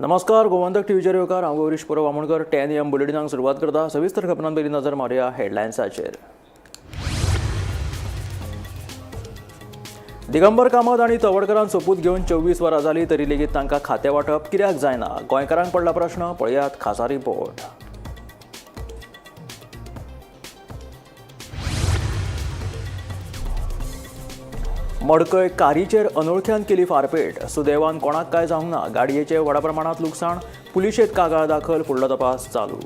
नमस्कार, गोमंतक टीव्हीचेर येवकार. हांव गौरीश परब आमोणकर. 10 एम बुलेटिनाक सुरवात करता. सविस्तर खबरां पयलीं नजर मारुया हेडलायन्साचेर. दिगंबर कामत आनी तवडकरान सोपूत घेवन 24 वरां जाली, तरी लेगीत तांकां खातें वांटप कित्याक जायना? गोंयकारांक पडला प्रश्न. पळयात खासा रिपोर्ट. मडकय कारीचेर अनोळख्यान केली फारपेट. सुदैवान कोणाक काय जावंक ना. गाडयेचें व्हडा प्रमाणांत लुकसाण. पुलिशेंत कागाळ दाखल. फुडलो तपास चालू.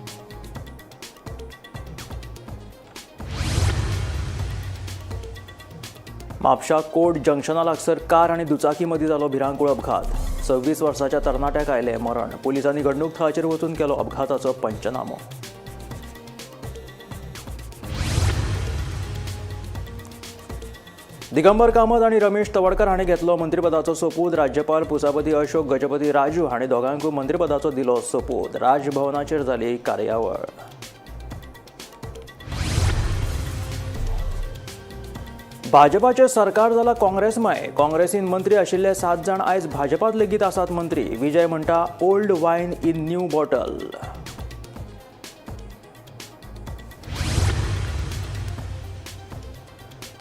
म्हापशा कोर्ट जंक्शना लागसर कार आनी दुचाकी मदीं जालो भिरांकूळ अपघात. 26 वर्साच्या तरणाट्याक आयलें मरण. पुलिसांनी घडणूक थळाचेर वचून केलो अपघाताचो पंचनामो. दिगंबर कामत आनी रमेश तवडकर हांणी घेतलो मंत्रीपदाचो सोपूत. राज्यपाल पुसापती अशोक गजपती राजू हांणी दोगांकूय मंत्रीपदाचो दिलो सोपूत. राजभवनाचेर जाली कार्यावळ. भाजपाचें सरकार जालां काँग्रेसमय. काँग्रेसीन मंत्री आशिल्ले 7 जाण आयज भाजपांत लेगीत आसात मंत्री. विजय म्हणटा, old wine in new bottle.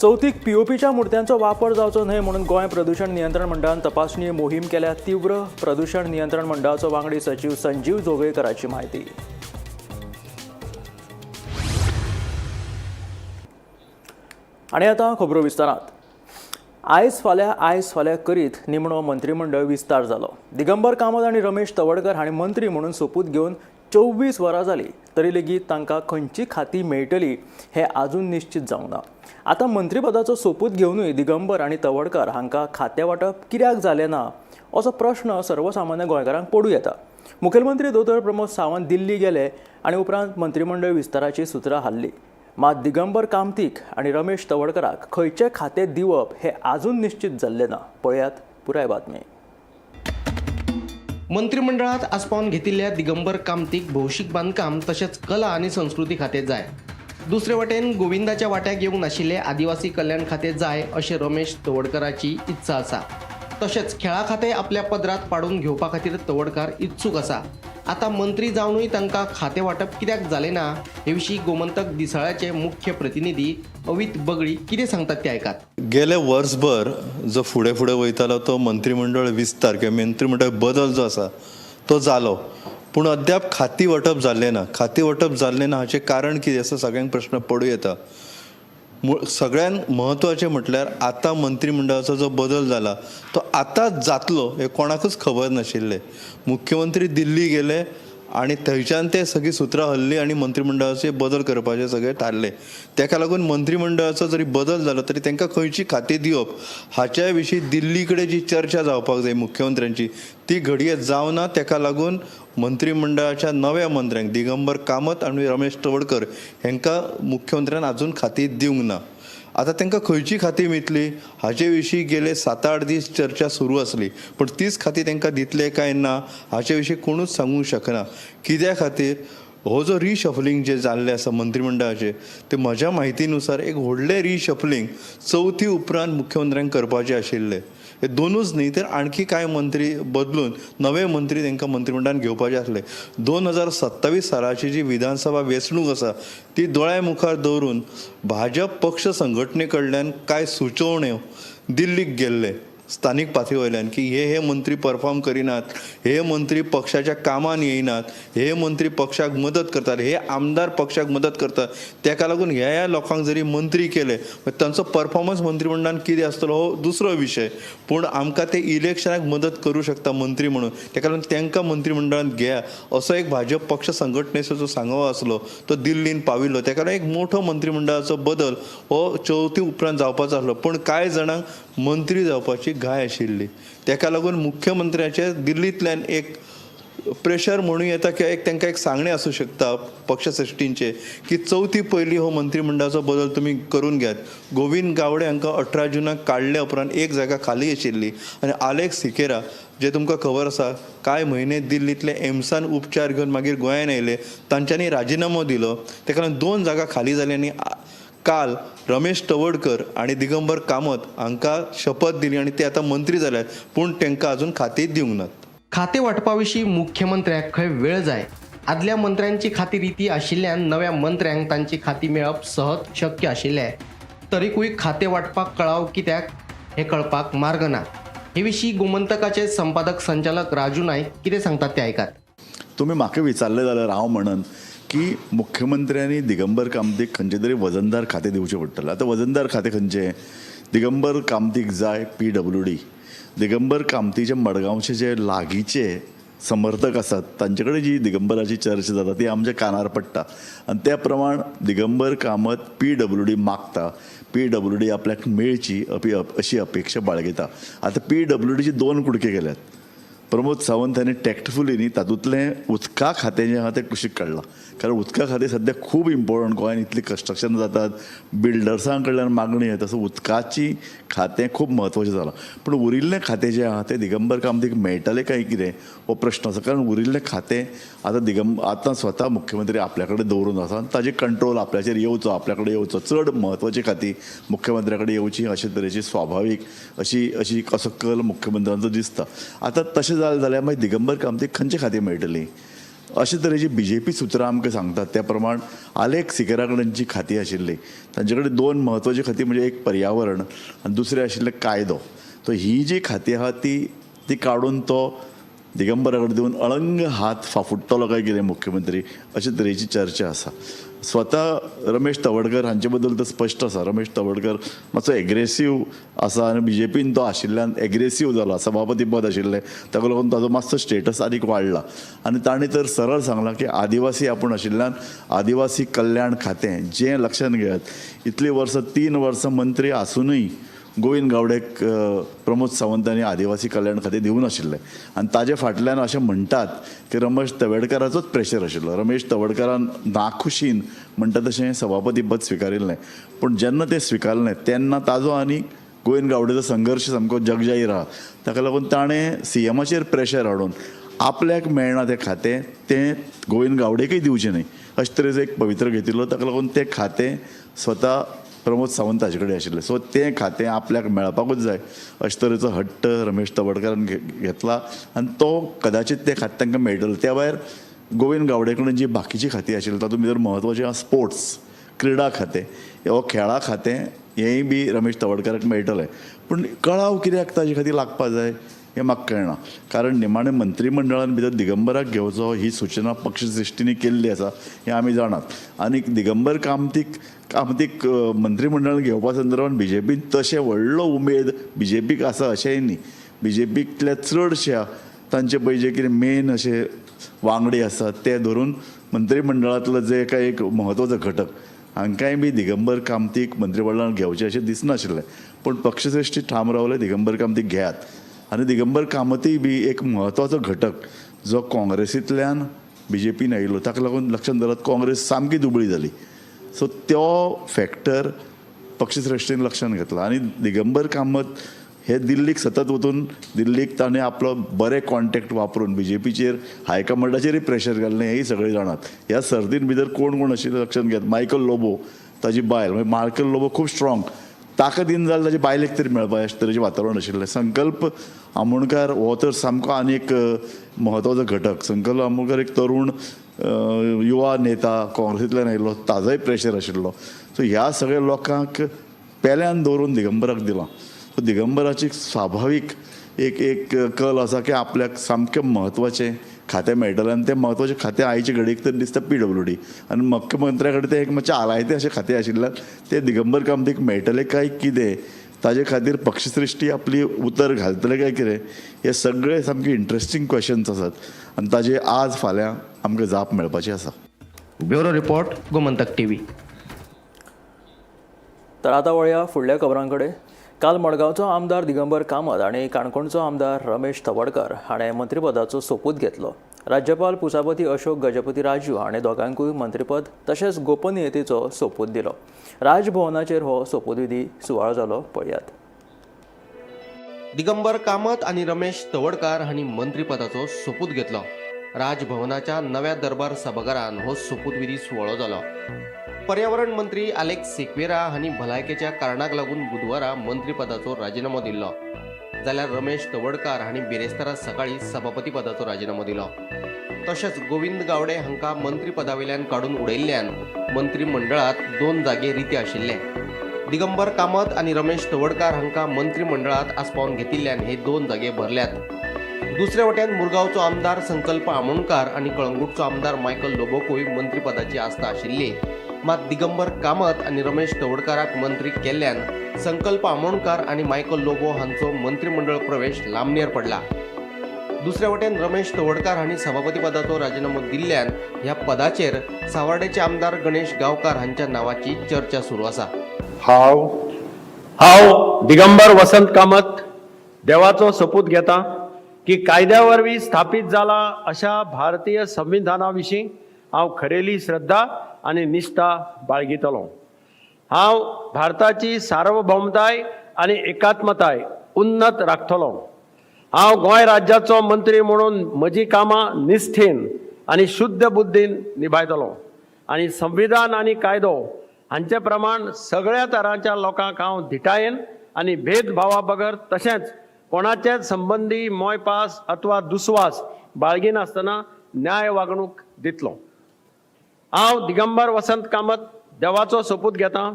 चवथीक पीओपीच्या मुर्त्यांचो वापर जावचो न्हय म्हणून गोंय प्रदूषण नियंत्रण मंडळान तपासणी मोहीम केल्या तीव्र. प्रदूषण नियंत्रण मंडळाचो वांगडी सचीव संजीव जोगळेकराची म्हायती. आनी आतां खबरो विस्तारात. आयज फाल्यां, आयज फाल्यां करीत निमणो मंत्रीमंडळ विस्तार जालो. दिगंबर कामत आनी रमेश तवडकर हांणी मंत्री म्हणून सोपूत घेवन 24 वरां जाली, तरी लेगीत तांकां खंयची खाती मेळटली हें आजून निश्चित जावंक ना. आतां मंत्रीपदाचो सोपूत घेवनूय दिगंबर आनी तवडकर हांकां खातें वांटप कित्याक जालें ना, असो प्रश्न सर्वसामान्य गोंयकारांक पडूं येता. मुखेलमंत्री दोतोर प्रमोद सावंत दिल्ली गेले आनी उपरांत मंत्रीमंडळ विस्ताराची सुत्रां हाल्ली. मात दिगंबर कामतीक आनी रमेश तवडकराक खंयचें खातें दिवप हें आजून निश्चित जाल्लें ना. पळयात पुराय बातमी. मंत्रिमंडळात आस्पावन घेतिल्ल्या दिगंबर कामतीक भौशीक बांदकाम तशेंच कला आनी संस्कृती खातें जाय. दुसरे वटेन गोविंदाच्या वाट्याक येवंक नाशिल्ले आदिवासी कल्याण खातें जाय अशें रमेश तवडकराची इत्सा आसा. तशेंच खेळा खातें आपल्या पदरात पाडून घेवपा खातीर तवडकार इत्सूक आसा. आतां मंत्री जावनूय तांकां खातें वांटप कित्याक जालें ना, हे विशीं गोमंतक दिसाळ्याचे मुख्य प्रतिनिधी अवित बगळी कितें सांगतात ते आयकात. गेले वर्सभर जो फुडें फुडें वयतालो तो मंत्रीमंडळ विस्तार किंवा मंत्रीमंडळ बदल जो आसा तो जालो, पूण अद्याप खाती वांटप जाल्लें ना. खाती वांटप जाल्लें ना हाचें कारण कितें आसा, सगळ्यांक प्रश्न पडूं येता. सगळ्यान म्हत्वाचें म्हटल्यार आतां मंत्रीमंडळाचो जो बदल जाला तो आतांच जातलो हें कोणाकूच खबर नाशिल्लें. मुख्यमंत्री दिल्ली गेले आनी थंयच्यान ते सगळीं सुत्रां हल्ली आनी मंत्रीमंडळाचे बदल करपाचे सगळें थारलें. तेका लागून मंत्रीमंडळाचो जरी बदल जालो तरी तांकां खंयची खातीं दिवप हाच्या विशीं दिल्ली कडेन जी चर्चा जावपाक जाय मुख्यमंत्र्यांची, ती घडये जावना. तेका लागून मंत्रीमंडळाच्या नव्या मंत्र्यांक दिगंबर कामत आनी रमेश तवडकर हांकां मुख्यमंत्र्यान आजून खातीं दिवंक ना. आतां तांकां खंयची खातीं मेळटली हाचे विशीं गेले 7-8 दीस चर्चा सुरू आसली, पूण तीच खातीं तांकां दितले काय ना हाचे विशीं कोणूच सांगूंक शकना. कित्या खातीर हो जो रिशफलिंग जें जाल्लें आसा मंत्रीमंडळाचें, तें म्हज्या म्हायतीनुसार एक व्हडलें रिशफलिंग चवथी उपरांत मुख्यमंत्र्यांक करपाचें आशिल्लें. हे दोनूच न्ही तर आणखी कांय मंत्री बदलून नवे मंत्री तांकां मंत्रीमंडळान घेवपाचे आसले. 2027 सालाची जी विधानसभा वेंचणूक आसा ती दोळ्या मुखार दवरून भाजप पक्ष संघटने कडल्यान कांय सुचोवण्यो दिल्लीक गेल्ले स्थानीक पातळी वयल्यान की हे हे मंत्री परफॉर्म करिनात, हे मंत्री पक्षाच्या कामान येयनात, हे मंत्री पक्षाक मदत करतात, हे आमदार पक्षाक मदत करतात, तेका लागून ह्या ह्या लोकांक जरी मंत्री केले तांचो परफॉर्मन्स मंत्रीमंडळान कितें आसतलो हो दुसरो विशय, पूण आमकां ते इलेक्शनाक मदत करूं शकता मंत्री म्हणून, तेका लागून तांकां मंत्रीमंडळान घेया असो एक भाजप पक्ष संघटनेचो जो सांगो आसलो तो दिल्लीन पाविल्लो. तेका लागून एक मोठो मंत्रीमंडळाचो बदल हो चवथी उपरांत जावपाचो आसलो, पूण कांय जाणांक मंत्री जावपाची घाय आशिल्ली. तेका लागून मुख्यमंत्र्याचे दिल्लींतल्यान एक प्रेशर म्हणूं येता किंवा एक तांकां एक सांगणें आसूं शकता पक्षश्रेश्ठींचें की चवथी पयलीं हो मंत्रीमंडळाचो बदल तुमी करून घेयात. गोविंद गावडे हांकां 18 जुनाक काडल्या उपरांत एक जागा खाली आशिल्ली आनी आलेक्स सिकेरा जे तुमकां खबर आसा कांय म्हयने दिल्लींतले एम्सान उपचार घेवन मागीर गोंयान आयले, तांच्यांनी राजिनामो दिलो. तेका लागून 2 जागा खाली जाली आनी काल रमेश तवडकर आनी दिगंबर कामत हांकां शपथ दिली आनी ते आतां मंत्री जाल्यात, पूण तांकां अजून खातीं दिवंक नात. खातें वांटपा विशीं मुख्यमंत्र्याक खंय वेळ जाय. आदल्या मंत्र्यांची खाती रिती आशिल्ल्यान नव्या मंत्र्यांक तांची खाती मेळप सहज शक्य आशिल्लें, तरीकूय खातें वांटपाक कळाव कित्याक हें कळपाक मार्ग ना. हे विशीं गोमंतकाचे संपादक संचालक राजू नायक कितें सांगतात ते आयकात. तुमी म्हाका विचारलें जाल्यार हांव म्हणन की मुख्यमंत्र्यांनी दिगंबर कामतीक खंयचें तरी वजनदार खातें दिवचें पडटलें. आतां वजनदार खातें खंयचें? दिगंबर कामतीक जाय PWD. Digambar कामतीचे मडगांवचे जे लागींचे समर्थक आसात तांचे कडेन जी दिगंबराची चर्चा जाता ती आमच्या कानार पडटा आनी त्या प्रमाण दिगंबर कामत PWD मागता. PWD आपल्याक मेळची अशी अपेक्षा बाळगिता. आतां PWDचे 2 कुडके केल्यात. प्रमोद सावंत हांणी टॅक्टफुली न्ही तातूंतलें उदका खातें जें आहा तें कुशीक काडलां, कारण उदका खातें सद्या खूब इम्पोर्टंट. गोंयांत इतलीं कन्स्ट्रक्शन जातात, बिल्डर्सां कडल्यान मागणी येता, सो उदकाची खातें खूब म्हत्वाचें जालां. पूण उरिल्लें खातें जें आहा तें दिगंबर कामतीक मेळटलें काय कितें हो प्रश्न आसा, कारण उरिल्लें खातें आतां आतां स्वता मुख्यमंत्री आपल्या कडेन दवरून आसा आनी ताजेर कंट्रोल आपल्याचेर येवचो, आपल्या कडेन येवचो. चड म्हत्वाची खातीं मुख्यमंत्र्या कडेन येवची अशे तरेची स्वाभावीक अशी अशी असो कल मुख्यमंत्र्यांचो दिसता. आतां तशें जालें जाल्यार मागीर दिगंबर कामतीक खंयची खातीं मेळटलीं अशे तरेची BJP सुत्रां आमकां सांगतात. त्या प्रमाण आलेक सिकेरा कडेन जी खातीं आशिल्लीं तांचे कडेन 2 म्हत्वाचीं खातीं म्हणजे एक पर्यावरण आनी दुसरें आशिल्लें कायदो. तो ही जी खातीं आहा ती काडून तो दिगंबरा कडेन दिवन अळंग हात फाफुडटलो काय कितें मुख्यमंत्री अशे तरेची चर्चा आसा. स्वता रमेश तवडकर हांचे बद्दल तर स्पश्ट आसा. रमेश तवडकर मातसो एग्रेसीव आसा आनी BJPन तो आशिल्ल्यान एग्रेसीव जाला. सभापती पद आशिल्लें ताका लागून ताजो मातसो स्टेटस आनीक वाडला आनी ताणें तर सरळ सांगलां की आदिवासी आपूण आशिल्ल्यान आदिवासी कल्याण खातें जें लक्षांत घेयात, इतलीं वर्सां 3 वर्सां मंत्री आसुनूय गोविंद गावडेक प्रमोद सावंत हांणी आदिवासी कल्याण खातें दिवंक नाशिल्लें आनी ताजे फाटल्यान अशें म्हणटात की रमेश तवडकाराचोच प्रेशर आशिल्लो. रमेश तवडकारान नाखुशीन म्हणटा तशें सभापती पद स्विकारिल्लें, पूण जेन्ना तें स्विकारलें तेन्ना ताजो आनी गोविंद गावडेचो संघर्श सामको जगजाहीर आहा. ताका लागून ताणें CMाचेर प्रेशर हाडून आपल्याक मेळना तें खातें तें गोविंद गावडेकय दिवचें न्हय अशे तरेचो एक पवित्र घेतिल्लो. ताका लागून तें खातें स्वता प्रमोद सावंत हाजे कडेन आशिल्लें. सो तें खातें आपल्याक मेळपाकूच जाय अशे तरेचो हट्ट रमेश तवडकारान घेतला आनी तो कदाचित तें खातें तांकां मेळटलें. त्या भायर गोविंद गावडे कडेन जी बाकीची खातीं आशिल्लीं तातूंत भितर म्हत्वाचें आसा स्पोर्ट्स, क्रिडा खातें हो खेळा खातें हेंय बी रमेश तवडकाराक मेळटलें. पूण कळाव कित्याक ताजे खातीर लागपा जाय हें म्हाका कळना, कारण निमाणें मंत्रीमंडळान भितर दिगंबराक घेवचो ही सुचना पक्षश्रेश्ठींनी केल्ली आसा हें आमी जाणात. आनी दिगंबर कामतीक मंत्रीमंडळान घेवपा संदर्भात BJPन तशें व्हडलो उमेद BJPक आसा अशेंय न्ही. BJPंतल्या चडश्या तांचे पळय जे कितें मेन अशे वांगडी आसात ते धरून मंत्रीमंडळांतलो जे काय एक म्हत्वाचो घटक हांकांय बी दिगंबर कामतीक मंत्रीमंडळान घेवचें अशें दिसनाशिल्लें. पूण पक्षश्रेश्ठी ठाम रावले दिगंबर कामतीक घेयात. आनी दिगंबर कामतीय बी एक म्हत्वाचो घटक जो काँग्रेसींतल्यान BJPन आयिल्लो, ताका लागून लक्षांत धरात काँग्रेस सामकी दुबळी जाली. सो तो फॅक्टर पक्षश्रेश्ठीन लक्षांत घेतला आनी दिगंबर कामत हे दिल्लीक सतत वचून दिल्लीक ताणें आपलो बरे कॉन्टेक्ट वापरून BJPचेर हायकमांडाचेरय प्रेशर घाल्लें हेंय सगळें जाणात. ह्या सर्तीन भितर कोण कोण आशिल्ले लक्षांत घेत, मायकल लोबो ताजी बायल, मागीर मायकल लोबो खूब स्ट्रॉंग, ताका दिन जाल्यार ताजे बायलेक तरी मेळपा अशें तरेचें वातावरण आशिल्लें. संकल्प आमोणकार हो तर सामको आनी एक म्हत्वाचो घटक. संकल्प आमोणकार एक तरूण युवा नेता काँग्रेसींतल्यान आयिल्लो, ताजोय प्रेशर आशिल्लो. सो ह्या सगळ्या लोकांक पेल्यान दवरून दिगंबराक दिलां. सो दिगंबराची स्वाभावीक एक एक कल आसा की आपल्याक सामकें म्हत्वाचें खातें मेळटलें आनी तें म्हत्वाचें खातें आयचे घडयेक तर दिसता PWD आनी मुख्यमंत्र्या कडेन तें एक मातशें आलायतें अशें खातें आशिल्ल्यान तें दिगंबर कामतीक मेळटलें काय कितें ताजे खातीर पक्षश्रेश्ठी आपली उतर घालतले काय कितें हे सगळे सामके इंट्रस्टींग क्वेश्चन्स आसात आनी ताजे आज फाल्यां आमकां जाप मेळपाची आसा. Bureau report, Gomantak TV. तर आतां वळया फुडल्या खबरां कडेन. काल मडगांवचो आमदार दिगंबर कामत आनी काणकोणचो आमदार रमेश तवडकर हाणें मंत्रीपदाचो सोपूत घेतलो. राज्यपाल पुसापती अशोक गजपती राजू हाणें दोगांकूय मंत्रीपद तशेंच गोपनीयतेचो सोपूत दिलो. राजभवनाचेर हो सोपूतविधी सुवाळो जालो, पळयात. दिगंबर कामत आनी रमेश तवडकार हांणी मंत्रीपदाचो सोपूत घेतलो. राजभवनाच्या नव्या दरबार सभाघरान हो सोपूतविधी सुवाळो जालो. पर्यावरण मंत्री आलेक्स सिक्वेरा हांणी भलायकेच्या कारणाक लागून बुधवारा मंत्रीपदाचो राजिनामो दिल्लो. जाल्यार रमेश तवडकार हांणी बिरेस्तारा सकाळीं सभापती पदाचो राजिनामो दिलो. तशेंच गोविंद गावडे हांकां मंत्रीपदा वयल्यान काडून उडयल्ल्यान मंत्रीमंडळांत 2 जागे रिते आशिल्ले. दिगंबर कामत आनी रमेश तवडकार हांकां मंत्रीमंडळांत आस्पावन घेतिल्ल्यान हे 2 जागे भरल्यात. दुसरे वटेन मुरगांवचो आमदार संकल्प आमोणकार आनी कळंगूटचो आमदार मायकल लोबोकूय मंत्रीपदाची आस्था आशिल्ली. मात दिगंबर कामत आनी रमेश तवडकाराक मंत्री केल्ल्यान संकल्प आमोणकार आनी मायकल लोबो हांचो मंत्रीमंडळ प्रवेश लांबणेर पडला. दुसरे वटेन रमेश तवडकार हांणी सभापतीपदाचो राजिनामो दिल्ल्यान ह्या पदाचेर सावर्डेचे आमदार गणेश गांवकार हांच्या नांवाची चर्चा सुरू आसा. हांव दिगंबर वसंत कामत देवाचो सोपूत घेता की कायद्या वरवीं स्थापीत जाला अशा भारतीय संविधाना विशीं हांव खरेली श्रद्धा आनी निश्ठा बाळगितलो. हांव भारताची सार्वभौमताय आनी एकात्मताय उन्नत राखतलो. हांव गोंय राज्याचो मंत्री म्हणून म्हजी कामां निश्ठेन आनी शुद्ध बुद्दीन निभायतलो आनी संविधान आनी कायदो हांचे प्रमाण सगळ्या तरांच्या लोकांक हांव धिटायेन आनी भेदभावा बगर तशेंच कोणाचेच संबंदी मोयपास अथवा दुस्वास बाळगिनासतना न्याय वागणूक दितलो. हांव दिगंबर वसंत कामत देवाचो सोपूत घेता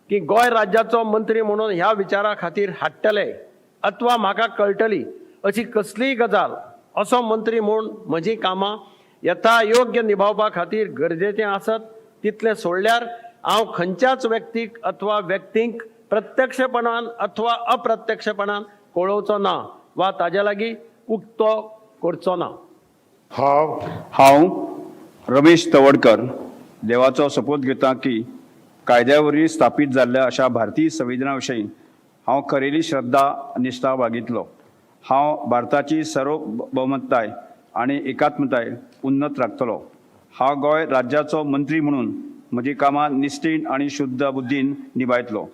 की गोंय राज्याचो मंत्री म्हणून ह्या विचारा खातीर हाडटले अथवा म्हाका कळटली अशी कसलीय गजाल असो मंत्री म्हूण म्हजी कामां यथायोग्य निभावपा खातीर गरजेचें आसत तितलें सोडल्यार हांव खंयच्याच व्यक्तीक अथवा व्यक्तींक प्रत्यक्षपणान अथवा अप्रत्यक्षपणान कळोवचो ना वा ताजे लागीं उक्तो करचो ना. हांव रमेश तवडकर देवाचो सोपूत घेता की कायद्या वरवीं स्थापीत जाल्ल्या अशा भारतीय संविधाना विशीं हांव खरेली श्रद्धा निश्ठा बाळगितलो. हांव भारताची सार्वभौमताय आनी एकात्मताय उन्नत राखतलो. हांव गोंय राज्याचो मंत्री म्हणून म्हजी कामां निश्ठेन आनी शुद्ध बुद्दीन निभायतलो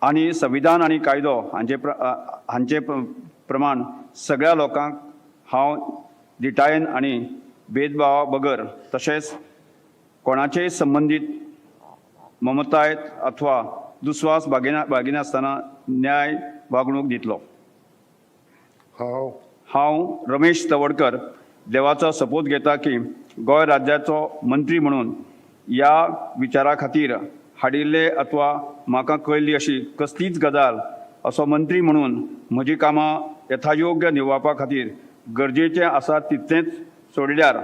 आनी संविधान आनी कायदो हांचे प्रमाण सगळ्या लोकांक हांव धिटायेन आनी भेदभावा बगर तशेंच कोणाचेय संबंदीत ममताय अथवा दुस्वास बाळगिनासतना न्याय वागणूक दितलो. हांव रमेश तवडकर देवाचो सोपूत घेता की गोंय राज्याचो मंत्री म्हणून ह्या विचारा खातीर हाडिल्ले अथवा म्हाका कळिल्ली अशी कसलीच गजाल असो मंत्री म्हणून म्हजी कामां यथायोग्य निभावपा खातीर गरजेचें आसा तितलेंच सोडल्यार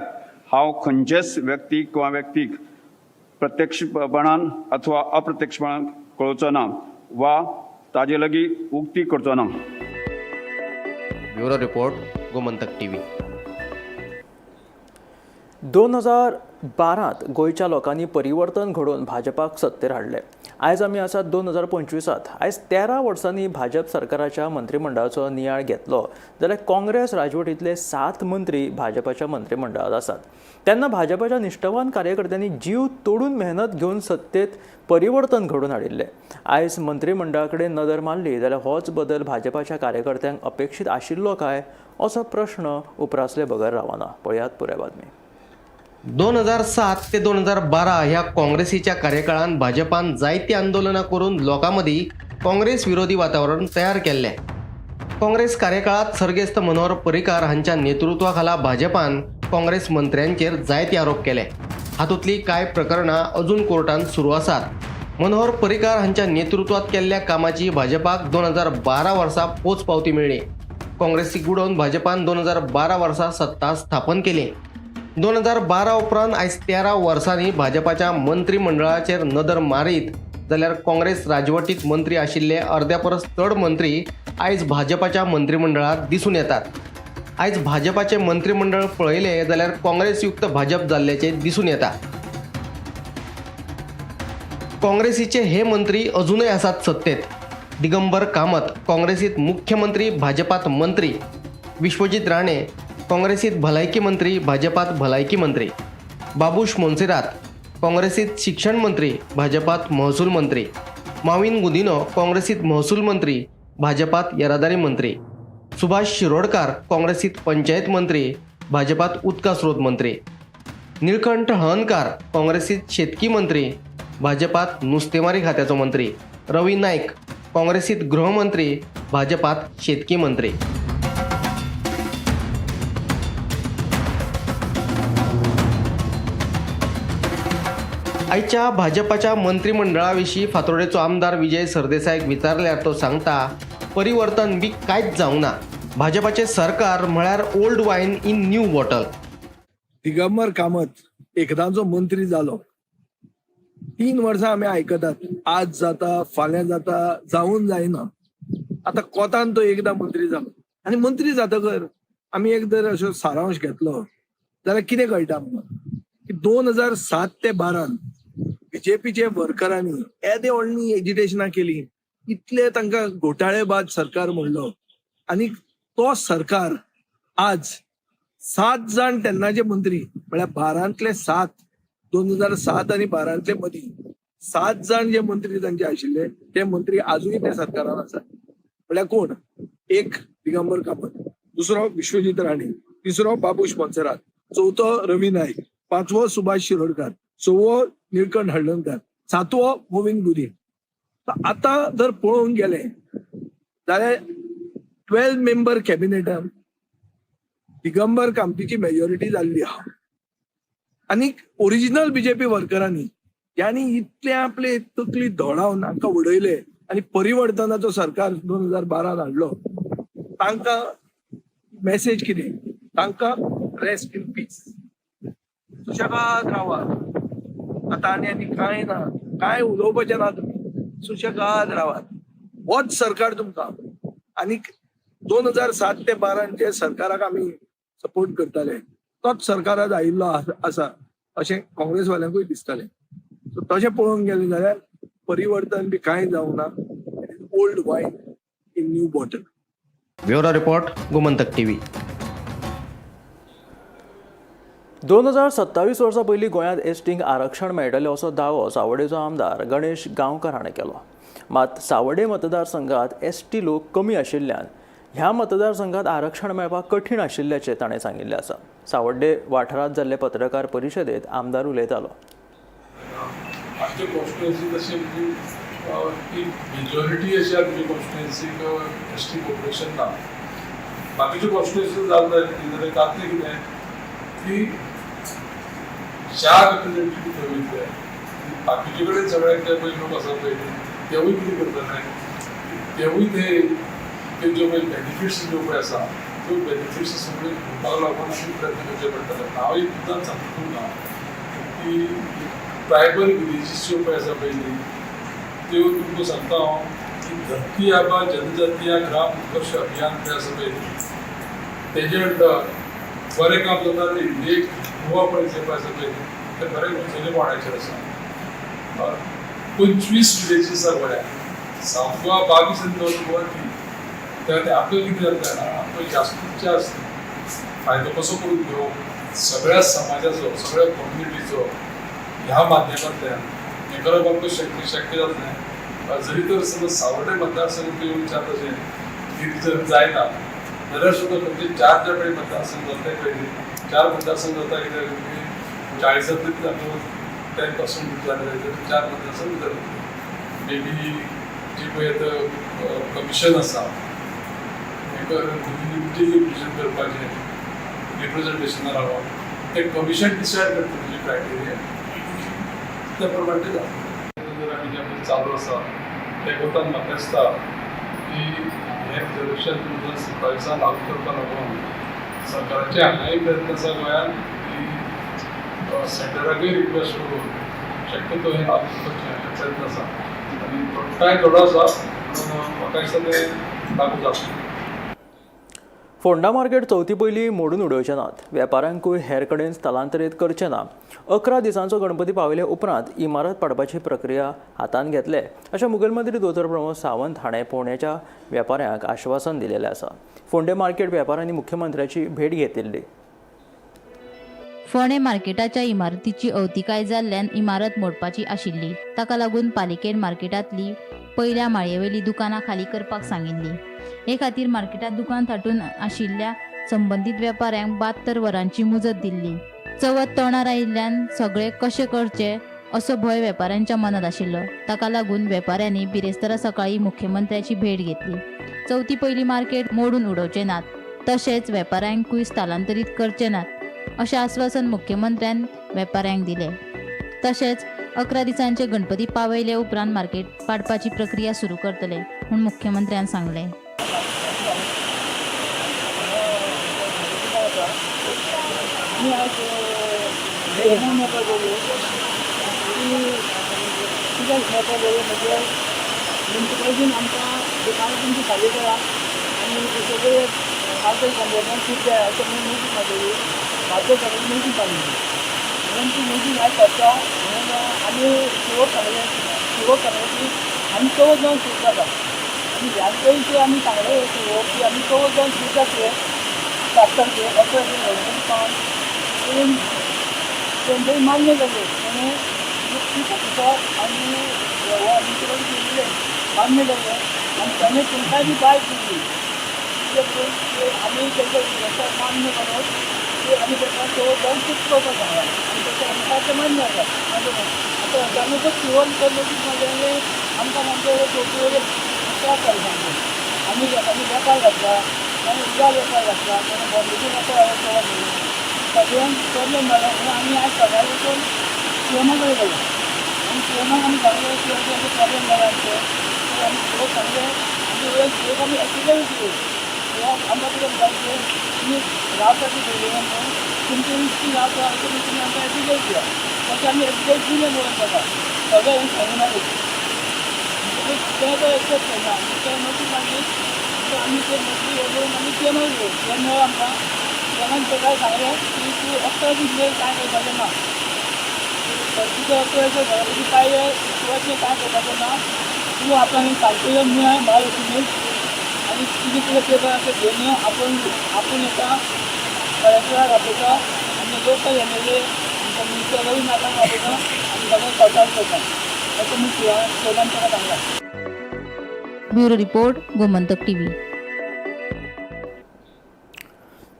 हांव खंयचेच व्यक्तीक किंवा व्यक्तीक प्रत्यक्षपणान अथवा अप्रत्यक्षपणान कळोवचो ना वा ताजे लागीं उक्ती करचो ना. Bureau report, Gomantak TV. 2012 गोंयच्या लोकांनी परिवर्तन घडोवन भाजपाक सत्तेर हाडलें. आयज आमी आसात 2025. आयज 13 वर्सांनी भाजप सरकाराच्या मंत्रीमंडळाचो नियाळ घेतलो जाल्यार काँग्रेस राजवटींतले 7 मंत्री भाजपाच्या मंत्रीमंडळांत आसात. तेन्ना भाजपाच्या निश्ठवान कार्यकर्त्यांनी जीव तोडून मेहनत घेवन सत्तेत परिवर्तन घडोवन हाडिल्लें. आयज मंत्रीमंडळा कडेन नदर मारली जाल्यार होच बदल भाजपाच्या कार्यकर्त्यांक अपेक्षीत आशिल्लो काय असो प्रश्न उप्रासले बगर रावना. पळयात पुराय बातमी. 2007 ते 2012 ह्या काँग्रेसीच्या कार्यकाळान भाजपान जायती आंदोलनां करून लोकां मदीं काँग्रेस विरोधी वातावरण तयार केल्लें. काँग्रेस कार्यकाळांत सर्गेस्त मनोहर पर्रीकार हांच्या नेतृत्वा खाला भाजपान काँग्रेस मंत्र्यांचेर जायते आरोप केले. हातूंतलीं कांय प्रकरणां अजून कोर्टांत सुरू आसात. मनोहर पर्रीकार हांच्या नेतृत्वांत केल्ल्या कामाची भाजपाक 2012 वर्सा पोच पावती मेळ्ळी. काँग्रेसीक उडोवन भाजपान 2012 वर्सा सत्ता स्थापन केली. 2012 उपरांत आयज 13 वर्सांनी भाजपाच्या मंत्रीमंडळाचेर नदर मारीत जाल्यार काँग्रेस राजवटीत मंत्री आशिल्ले अर्द्या परस चड मंत्री आयज भाजपाच्या मंत्रीमंडळांत दिसून येतात. आयज भाजपाचें मंत्रीमंडळ पळयलें जाल्यार काँग्रेसयुक्त भाजप जाल्ल्याचें दिसून येता. काँग्रेसीचे हे मंत्री अजूनय आसात सत्तेत. दिगंबर कामत काँग्रेसीत मुख्यमंत्री, भाजपात मंत्री. विश्वजीत राणे काँग्रेसीत भलायकी मंत्री, भाजपात भलायकी मंत्री. बाबूश मोन्सेरात काँग्रेसीत शिक्षण मंत्री, भाजपात महसूल मंत्री. माविन गुदिनो काँग्रेसीत महसूल मंत्री, भाजपात येरादारी मंत्री. सुभाष शिरोडकार काँग्रेसीत पंचायत मंत्री, भाजपात उदका स्रोत मंत्री. निळकंठ हळर्णकार काँग्रेसीत शेतकी मंत्री, भाजपात नुस्तेमारी खात्याचो मंत्री. रवी नायक काँग्रेसीत गृहमंत्री, भाजपात शेतकी मंत्री. आयच्या भाजपाच्या मंत्रिमंडळा विशीं फातोर्डेचो आमदार विजय सरदेसायक विचारल्यार तो सांगता, परिवर्तन बी कांयच जावंक ना. भाजपाचें सरकार म्हळ्यार old wine in new bottle. Digambar Kamat एकदांचो मंत्री जालो. 3 वर्सां आमी आयकतात, आज जाता फाल्यां जाता, जावन जायना. आतां कोतान तो एकदां मंत्री जालो आनी मंत्री जातकर आमी एक जर असो सारांश घेतलो जाल्यार कितें कळटा आमकां की 2007 ते 12 बीजेपीचे वर्करांनी येदे व्हडली एजिटेशनां केली, इतले तांकां घोटाळेबाज सरकार म्हणलो आनी तो सरकार आज 7 जाण तेन्नाचे मंत्री म्हळ्यार 12तले 7, 2007 आनी 12तले मदीं 7 जाण जे मंत्री तांचे आशिल्ले ते मंत्री आजूय त्या सरकारान आसात. म्हळ्यार कोण? एक दिगंबर कामत, दुसरो विश्वजीत राणे, तिसरो बाबूश मोन्सेरात, चवथो रवी नायक, पांचवो सुभाष शिरोडकर, सवो निळकंठ हळदणकर, सातवो गोविंद गुदिन. आतां जर पळोवंक गेले जाल्यार 12 मेंबर कॅबिनेटान दिगंबर कामतीची मेजॉरिटी जाल्ली आहा आनी ओरिजिनल बीजेपी वर्करांनी ज्यांनी इतले आपले तकली धोडावन हांकां उडयले आनी परिवर्तनाचो सरकार 2012 हाडलो, तांकां मेसेज कितें? तांकां रेस्ट इन पीस, सुशेगाद रावात. आतां आनी आनी कांय ना, कांय उलोवपाचें ना, तुमी सुशेगाद रावात. होच सरकार तुमकां. आनी 2007 ते 12 जे सरकाराक आमी सपोर्ट करताले तोच सरकार आज आयिल्लो आसा अशें काँग्रेसवाल्यांकूय दिसतालें. सो तशें पळोवंक गेलें जाल्यार परिवर्तन बी कांय जावंक ना. Old wine in new bottle. Bureau report, Gomantak TV. 2027 वर्सां पयलीं गोंयांत एसटींक आरक्षण मेळटलें असो दावो सावर्डेचो आमदार गणेश गांवकर हाणें केलो. मात सावर्डे मतदारसंघात एसटी लोक कमी आशिल्ल्यान ह्या मतदारसंघात आरक्षण मेळपाक कठीण आशिल्ल्याचें ताणें सांगिल्लें आसा. सावर्डे वाठारांत जाल्ले पत्रकार परिशदेंत आमदार उलयतालो. आमचे कॉन्स्टिट्युएन्सी तशी म्हणजे मेजॉरिटी अशी आमची कॉन्स्टिट्युएन्सीक एस टी पॉप्युलेशन ना. बाकीच्यो कॉन्स्टिट्युएन्सी जालें जाल्यार तातूंत कितें की 4 रिप्रेझेंटेटीव थंय वयतले, बाकीचे कडेन सगळ्यांक जे पळय लोक आसा पळय तेवूय कितें करतले, तेवूय ते तेंच्यो पळय बेनिफिट्स ज्यो पळय आसा त्यो बेनिफिट्स सगळ्यो घेवपाक लागून आमी प्रयत्न करचे पडटले. हांव एक मुद्दाम सांगता तुमकां की ट्रायबल विलेजीस ज्यो पळय आसा पयलीं त्यो तुमकां सांगता हांव की धरती आबा जनजातीय ग्राम उत्कर्ष अभियान पळय आसा पळय तेजे अंडर बरें काम जाता. एक गोवा पळय जे पळय आसा पळय ते बरें उंचेले पांवड्याचेर आसा. 25 विलेजीस आसा गोंयांत, सावथ गोवा 22 आनी नॉर्थ गोवा 3. त्या खातीर आपल्याक कितें जाता जाणा, आमकां जास्तीत जास्त फायदो कसो करून घेवप सगळ्या समाजाचो, सगळ्या कम्युनिटीचो ह्या माध्यमांतल्यान हें करप आमकां शक्य जातलें. जरी तर समज सावर्डे मतदारसंघ येवन विचारता तशें की जर जायना जाल्यार सुद्दां खंयचे 4 जे पळय मतदारसंघ जातले पळय 4 मतदारसंघ जाता कित्याक की 40तांतले आमकां 10% जाले जाल्यार 4 मतदारसंघ भितर जातले. मे बी जी पळय आतां कमिशन आसा हें रिप्रेझेंट करपाचें रिप्रेझेंटेशना रावन तें कमिशन डिसायड करता तुजी क्रायटेरिया त्या प्रमाणे तें जाता. जर आमी जें चालू आसा तें कोतान म्हाका दिसता की हें रिजर्वेशन 2027 लागू करपा लागून सरकाराचे हांगाय प्रयत्न आसा गोंयांत की सेंटराकूय रिक्वेस्ट करून शक्यतो हें लागू करचें प्रयत्न आसा आनी टायम थोडो आसा म्हणून म्हाका दिसता तें लागू जातलें. फोंडा मार्केट चवथी पयलीं मोडून उडोवचे नात, वेपाऱ्यांकूय हेर कडेन स्थलांतरीत करचे ना. 11 दिसांचो गणपती पावयले उपरांत इमारत पाडपाची प्रक्रिया हातांत घेतले अशें मुखेलमंत्री दोतोर प्रमोद सावंत हाणें फोंड्याच्या वेपाऱ्यांक आश्वासन दिलेलें आसा. फोंडें मार्केट वेपाऱ्यांनी मुख्यमंत्र्याची भेट घेतिल्ली. फोंडें मार्केटाच्या इमारतीची अवतिकाय जाल्ल्यान इमारत मोडपाची आशिल्ली. ताका लागून पालिकेन मार्केटांतली पयल्या माळयेवेली दुकानां खाली करपाक सांगिल्ली. हे खातीर मार्केटांत दुकान थाटून आशिल्ल्या संबंदीत वेपाऱ्यांक 72 वरांची मुजत दिल्ली. चवथ तोंडार आयिल्ल्यान सगळें कशें करचें असो भंय वेपाऱ्यांच्या मनात आशिल्लो. ताका लागून वेपाऱ्यांनी बिरेस्तारा सकाळी मुख्यमंत्र्याची भेट घेतली. चवथी पयली मार्केट मोडून उडोवचे नात, तशेंच वेपाऱ्यांकूय स्थलांतरीत करचे नात अशें आस्वासन मुख्यमंत्र्यान वेपाऱ्यांक दिलें. तशेंच 11 दिसांचे गणपती पावयले उपरांत मार्केट पाडपाची प्रक्रिया सुरू करतले म्हूण मुख्यमंत्र्यान सांगलें. मान्य जाले आनी मान्य जाले आनी ताणें तुमकांय बी बायक दिली आमी तांकां मान्य करून की आमी ताका चवथ जावन शिफ्ट करपाक सांगलां आनी तांकां आमकां तें मान्य आसा. आतां अचानकच शिवण नोटीस मारलें आमकां आमचे चवथी वयले त्रास जाले सामके. आमी लोकांनी वेपार घातला, ताणें उदक वेपार घातला, ताणें बॉम्बेचे वेपार चवथ सगळ्यांक प्रॉब्लम जालो म्हणून आमी आज सकाळीं वचून सीएमा कडेन गेले आनी सीएमाक आमी सांगलें की अशें अशें प्रॉब्लम जाला आमचें. आमी सीओक सांगलें आनी वयर सीओक आमी एप्लिकेशन दिली. सीओक आमकां कितें म्हणटा की तुमी रावता ती बिल्डिंगान न्हू तुमची इतकी रावता अशें म्हूण तुमी आमकां एप्लिकेशन दिया. तशें आमी एप्लिकेशन दिलें म्हणून ताका सगळें हें सांगून आमी म्हणटकूच तें तो एक्सेप्ट करना आनी तें नोटीस मागीर आमी ते नोटीस वचून आमी सीएमाक दिली. सीएम मेळ्ळो आमकां. सीएमान ताका सांगलें की तूं 11 दीस मेरेन कांय करपाचें ना, तुजो 11 दिसा घरा पांय तुवें कांय करपाचें ना, तूं आपणाक सारकें मेळ महालक्ष्मीक आनी तुजे कितें पेपर आसा घेवन यो, आपूण येता कलेक्टराक आपयता आनी लोकल एमएलए आमकां मिनिस्टर रवी नायकाक आपयता आनी सगळें सॉर्ट आवट करता अशें म्हूण सीएमान ताका सांगलां. Bureau report, Gomantak TV.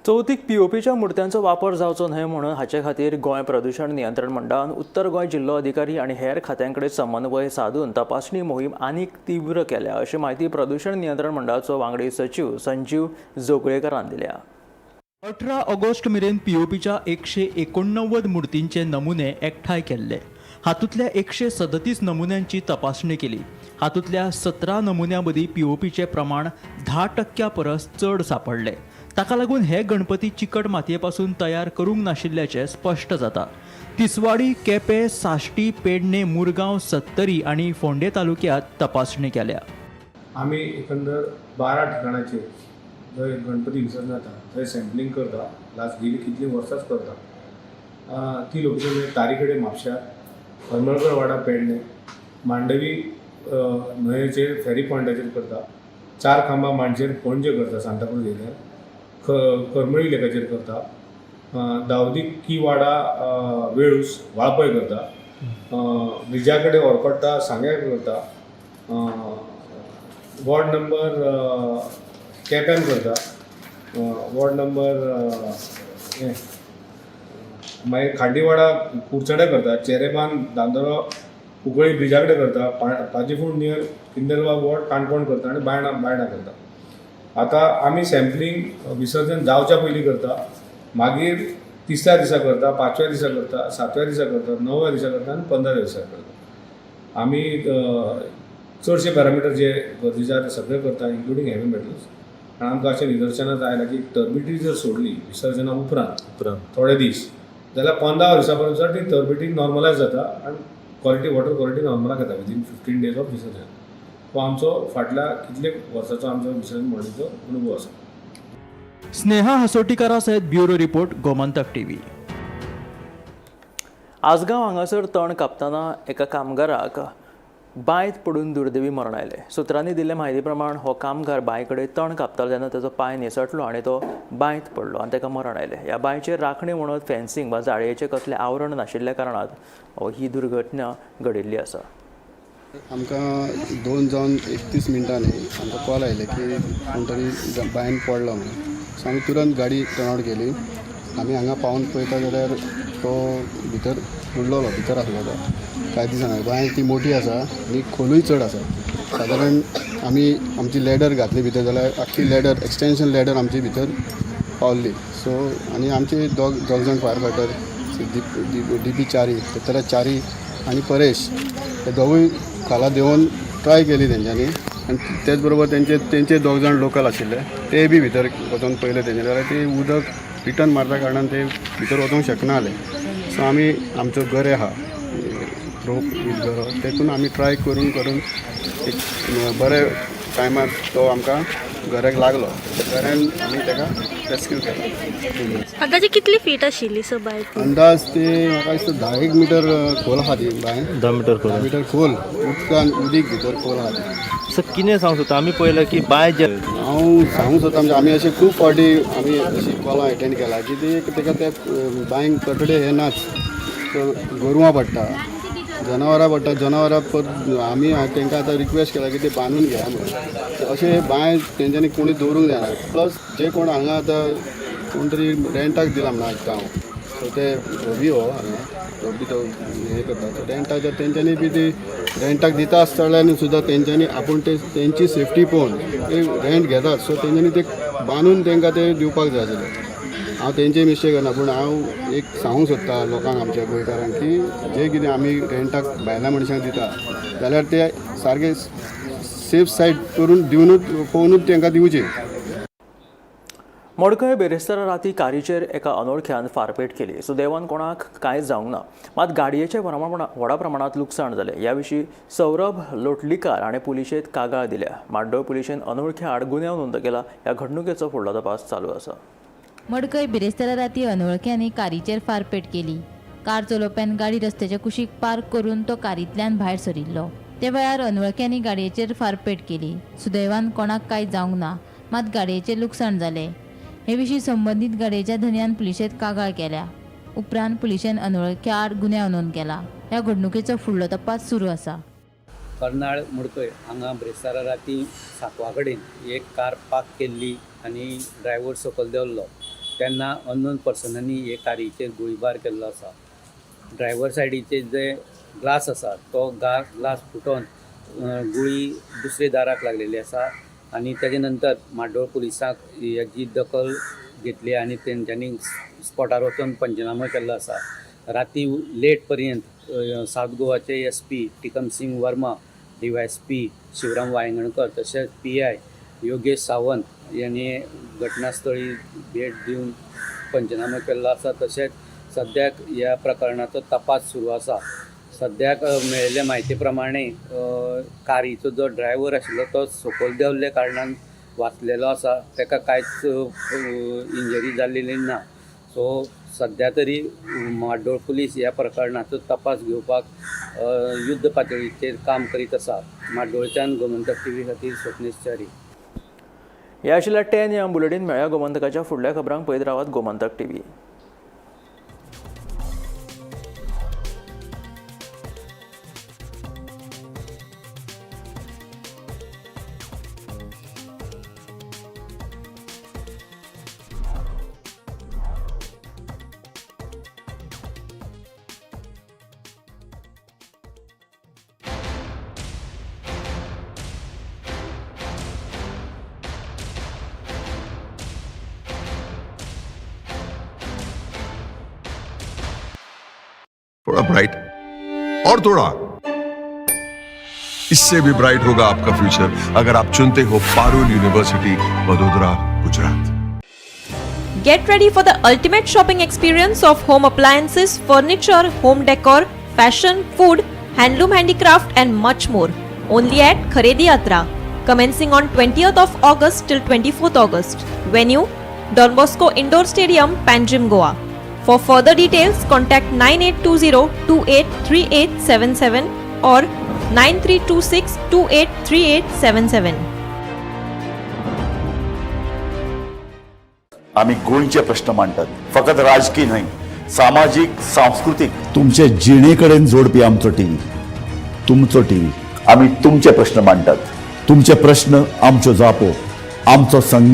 चवथीक पीओपीच्या मुर्त्यांचो वापर जावचो न्हय म्हणून हाचे खातीर गोंय प्रदूशण नियंत्रण मंडळान उत्तर गोंय जिल्लो अधिकारी आनी हेर खात्यां कडेन समन्वय सादून तपासणी मोहीम आनीक तीव्र केल्या अशी म्हायती प्रदूशण नियंत्रण मंडळाचो वांगडी सचीव संजीव जोगळेकरान दिल्या. 18 ऑगस्ट मेरेन पीओपीच्या 189 मूर्तींचे नमुने एकठांय केल्ले. हातूंतल्या 137 नमुन्यांची तपासणी केली. हातूंतल्या 17 नमुन्यां मदीं पीओपीचें प्रमाण 10% परस चड सांपडलें. ताका लागून हे गणपती चिकट मातये पासून तयार करूंक नाशिल्ल्याचें स्पश्ट जाता. तिसवाडी, केपें, साश्टी, पेडणे, मुरगांव, सत्तरी आनी फोंडे तालुक्यांत तपासणी केल्या. आमी एकंदर 12 ठिकाणाचेर जंय गणपती विसर्जन जाता थंय सॅम्पलींग करता. लास्ट गेली कितलीं वर्सांच करता. ती लोकेशन म्हणजे तारीकडे म्हापश्या, हरमलकर वाडा पेडणे, मांडवी न्हंयेचेर फेरी पॉयंटाचेर करता, 4 खांबा मांडचेर पणजे करता, सांताक्रूज एरियार, करमळी लेकाचेर करता, दावदी की वाडा वेळूस वाळपय करता, ब्रिजा कडेन ऑर्कोट्टा सांग्यार करता, वॉर्ड नंबर केप्यान करता, वॉर्ड नंबर मागीर खांडीवाडा कुडचड्या करता, चेरेबान दांदरो कुंकळी ब्रिजा कडेन करता, पाजीफूड नियर किंदलबाग वॉर्ड काणकोण करता आनी बायणा करता. आतां आमी सॅम्पलींग विसर्जन जावच्या पयलीं करता, मागीर तिसऱ्या दिसा करता, 5व्या दिसा करता, 7व्या दिसा करता, 9व्या दिसा करता आनी 15व्या दिसा करता. आमी चडशे पॅरामिटर जे गरजेचे आसा ते सगळे करता, इन्क्लुडींग हेवी मेटल्स. आनी आमकां अशें निदर्शनाक आयलां की टर्बिडिटी जर सोडली विसर्जना उपरांत थोडे दीस जाल्यार 15 दिसां पर्यंत सुद्दां ती टर्बिडिटी नॉर्मलायज जाता आनी क्वॉलिटी वॉटर क्वॉलिटी नॉर्मलाक येता विदीन 15 डेज ऑफ विसर्जन. हो आमचो फाटल्या कितले वर्साचो आमचो विसर्जन म्हणीचो अनुभव आसा. स्नेहा हसोटीकरा सयत bureau report, Gomantak TV. Ajgaon हांगासर तण कापतना एका कामगाराक बांयत पडून दुर्दैवी मरण आयलें. सुत्रांनी दिल्ले म्हायती प्रमाण हो कामगार बांय कडेन तण कापतालो तेन्ना ताचो पांय निसटलो आनी तो बांयत पडलो आनी ताका मरण आयलें. ह्या बांयचेर राखणे म्हणत फेन्सिंग वा जाळयेचें कसलें आवरण नाशिल्ल्या कारणान ही दुर्घटना घडिल्ली आसा. आमकां 2:31 आमकां कॉल आयले की कोण तरी बांयन पडलो म्हणून. सो आमी तुरंत गाडी टर्न आवट केली. आमी हांगा पावून पळयता जाल्यार तो भितर बुडलेलो, भितर आसलो तो. कांय दिसना. बांय ती मोठी आसा आनी खोलूय चड आसा. सादारण आमी आमची लॅडर घातली भितर जाल्यार आख्खी लॅडर, एक्सटेंशन लॅडर आमची भितर पावल्ली. सो आनी आमचे दोग जाण fire fighter, DP Chari, Dattaraj Chari आनी परेश, हे दोगूय खाला देंवोन ट्राय केली तेंच्यांनी. आनी तेच बरोबर तेंचे दोग जाण लोकल आशिल्ले, ते बी भितर वचोन पयले तेंच्यानी, जाल्यार ते उदक रिटर्न मारता कारणान ते भितर वचोंक शकना जाले. सो आमी आमचो गरे आहा, रोप वीथ गरो, तेतून आमी ट्राय करून करून एक बरे टायमार तो आमकां गऱ्याक लागलो. गऱ्यान आमी ताका रेस्क्यू केलो. अंदाजे कितली फीट आशिल्ली सर बांय? अंदाज ते म्हाका दिसता 10 मिटर खोल आहा ती बांय. 10 मिटर खोल. 10 मिटर खोल उदकान, उदीक भितर खोल आहा ती. सर कितें सांगूंक सोदता? आमी पळयलां की बांय जे हांव सांगूंक सोदता म्हणजे आमी अशें खूब फावटी आमी अशी कॉलां एटेंड केला की ते ताका त्या बांयक कटडे हे नाच, गोरवां पडटा, जनावरां पडटा. जनावरां परत आमी तांकां आतां रिक्वेस्ट केला की ते बांदून घेया म्हणून. अशें बांय तेंच्यांनी कोणी दवरूंक जायना. प्लस जे कोण हांगा आतां कोण तरी रेंटाक दिला म्हणून आयकता हांव, सो ते रवी हो हांगा रवी तो हें करता रेंटाक, तर तेंच्यांनी बी ती रेंटाक दिता आसतना सुद्दां तेंच्यांनी आपूण ते तेंची सेफ्टी पळोवन ते रेंट घेतात. सो तेंच्यांनी ते बांदून तांकां ते दिवपाक जाय आशिल्लें. हांव तेंचे मिस्टेक करना, पूण हांव एक सांगूंक सोदता लोकांक, आमच्या गोंयकारांक, की जे कितें आमी रेंटाक भायल्या मनशांक दिता जाल्यार ते सारके सेफ सायड करून दिवनूच पळोवनूच तांकां दिवचें. मडकय बेरेस्तारा राती कारीचेर एका अनोळख्यान फारपेट केली. सुदैवान कोणाक कांयच जावंक ना, मात गाडयेचें व्हडा प्रमाणांत लुकसाण जालें. ह्या विशीं सौरभ लोटलीकार हाणें पुलिशेंत कागाळ दिल्या. माड्डोळ पुलिशेन अनोळख्या आड गुन्यांव नोंद केला. ह्या घडणुकेचो फुडलो तपास चालू आसा. मडकय बिरेस्तारा राती अनवळख्यांनी कारीचेर फारपेट केली. कार चलोवप्यान गाडी रस्त्याच्या कुशीक पार्क करून तो कारींतल्यान भायर सरिल्लो. त्या वेळार अनवळख्यांनी गाडयेचेर फारपेट केली. सुदैवान कोणाक कांय जावंक ना, मात गाडयेचें लुकसाण जालें. हे विशीं संबंदीत गाडयेच्या धनयान पुलिशेंत कागाळ केल्या. उपरांत पुलिशेन अनवळख्या आड गुन्यांव नोंद केला. ह्या घडणुकेचो फुडलो तपास सुरू आसा. कर्नाळ मडकय हांगा ब्रेस्तारा राती सांकवा कडेन एक कार पार्क केल्ली आनी ड्रायव्हर सकयल देंवल्लो तेन्ना अननोन पर्सनांनी हे कारीचेर गोळीबार केल्लो आसा. ड्रायव्हर सायडीचे जे ग्लास आसा तो ग्लास फुटोन गुळी दुसरे दाराक लागलेली आसा आनी तेजे नंतर म्हाड्डोळ पुलिसांक हेजी दखल घेतली आनी तेंच्यांनी स्पॉटार वचून पंचनामो केल्लो आसा. राती लेट पर्यंत सावथ गोवाचे SP Tikam Singh Verma, DySP Shivram Vaingankar तशेंच PI Yogesh Sawant यांनी घटनास्थळी भेट दिवन पंचनामो केल्लो आसा. तशेंच सद्याक ह्या प्रकरणाचो तपास सुरू आसा. सद्याक मेळिल्ले म्हायती प्रमाणे कारीचो जो ड्रायव्हर आशिल्लो तो सकयल देंवल्ल्या कारणान वाचलेलो आसा. ताका कांयच इंजरी जाल्लेली ना. सो सद्या तरी म्हाड्डोळ पुलीस ह्या प्रकरणाचो तपास घेवपाक युद्ध पातळीचेर काम करीत आसा. म्हाड्डोळच्यान गोमंतक टीव्ही खातीर स्वप्नेश च्यारी. ह्या आशिल्ल्या 10 ह्या बुलेटीन. मेळ्या गोमंतकाच्या फुडल्या खबरांक पळयत रावात गोमंतक टीव्ही. थोड़ा ब्राइट और थोड़ा इससे भी ब्राइट होगा आपका फ्यूचर अगर आप चुनते हो Parul university, Vadodara, Gujarat. Get ready for the ultimate shopping experience of home appliances, furniture, home decor, fashion, food, handloom handicraft and much more. Only at Kharedi Yatra. Commencing on 20th of August till 24th August. Venue, Don Bosco Indoor Stadium, Panjim, Goa. For further details, contact 9820 283877 or 9326 283877. आमी गोंयचे प्रश्न मांडटात, फकत राजकीय न्हय, सामाजीक, सांस्कृतीक, तुमचे जिणे कडेन जोडपी आमचो टीव्ही, तुमचो टीव्ही. आमी तुमचे प्रश्न मांडटात, तुमचे प्रश्न आमच्यो जापो, आमचो संघर्श.